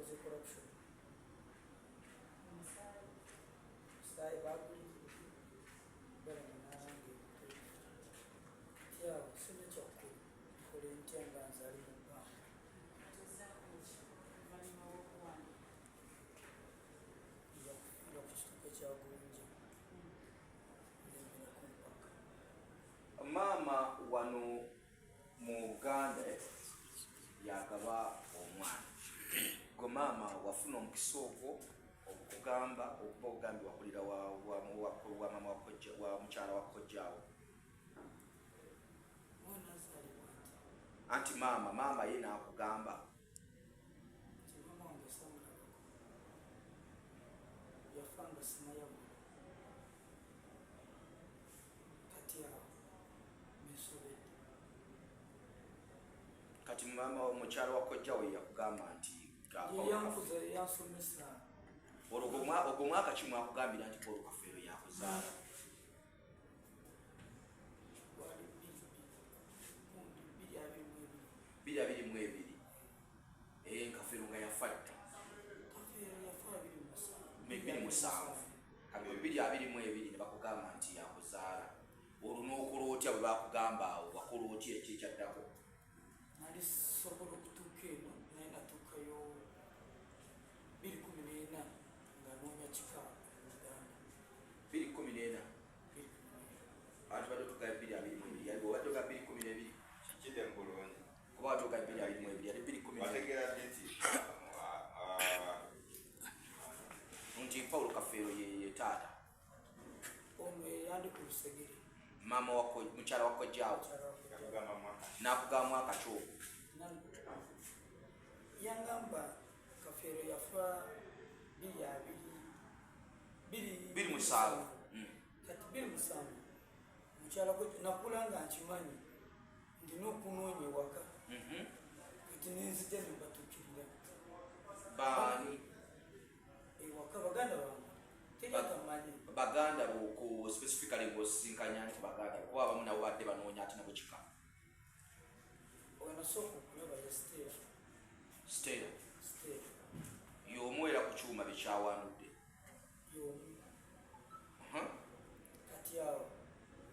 Bakoze corruption. Musaayi bagulidde balama nange kati awo sina kyakukola, nkole ntya nga nze ali mu bbanga? Yakufiira ku kituuka kya Gonja nembera kumpaka. Maama wano mu Buganda yagaba omwana. Gwe maama wafuna omukisa ogwo okugamba okuba ogambye wakulira wa maama wa mukyala wa kojjaawo? Anti maama ye n'akugamba. Maama wange samulabako, yafa nga sinayabula. Kati awo nensobedde. Kati maama mukyala wa kojjawo yakugamba nti Yankuza, yansomesa. Olwo ogwo mwaka ki mwakugambira nti Paul Kafeero yakuzaala? Gwali 2022. 2022. Kafeero nga yafa dda. Kafeero yafa 27. 27. Kati 2022 ne bakugamba nti yakuzaala, olwo n'okola otya? Bwe bakugamba awo wakola otya? Eki ekyaddako? Nali sobola okutuuka eno, naye natuukayo 2014 nga noonya kika mu Uganda. 2014? 2014. Anti badde otugayo 2022, yali obadde oga 2012. Kikidde mu bulungi. Kuba watuuka 2022, yali 2010. Wategeera ddi nti nti Paulo Kafeero ye taata? Ono eyandi ku lusegere. Maama wa mukyala wa kojjaawo. Mukyala wa kojjaawo. Yakugamba mwaka? N'akugamba mwaka ki ogwo? Yangamba Kafeero yafa biri abiri biri 27. Kati 27 mukyala gwe nakula nga nkimanyi ndina okunoonya ewaka. Kati nenzija nembatuukirira. Baani? Ewaka baganda bange, teri atamanyi. Baganda boko specifically ng'osisinkanya nti baganda, kuba abamu nabo badde banoonya ati nabo kika. Wenasooka okulaba ya Stera. Stera? Stera. Y'omu era ku kyuma byekyawandudde? Y'omu. Kati awo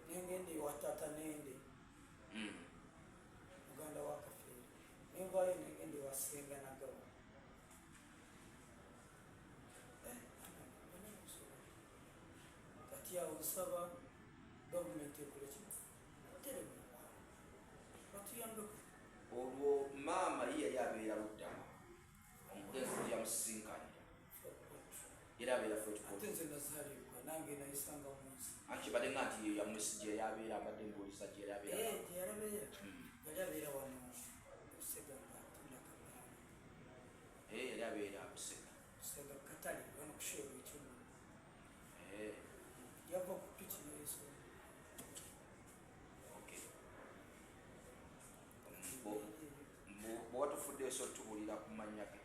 nengenda ewa taata nende muganda wa Kafeero, nenvaayo nengenda ewa Senga Nagawa. Eh, kati awo nsaba gavumenti ekole kino teremu batuyambeko. Olwo maama ye yali abeera luddawa omugenzi gye yamusisinkanira? Yali abeera Fort Ate nze nazaalibwa nange nayisanga mu nsi. Anti badde nga nti yamusi gye yali abeera, abadde mbuuliza gye yali abeera. Eh, gye yalabeera, yali abeera wano Busega nga atunda kagaali. Eh, yali abeera Busega. Busega katale wano kusheewa ekyuma. Yava ku piki neyeso. Okay. Bw'oba tofuddeyo, so tubuulira ku mannya ge.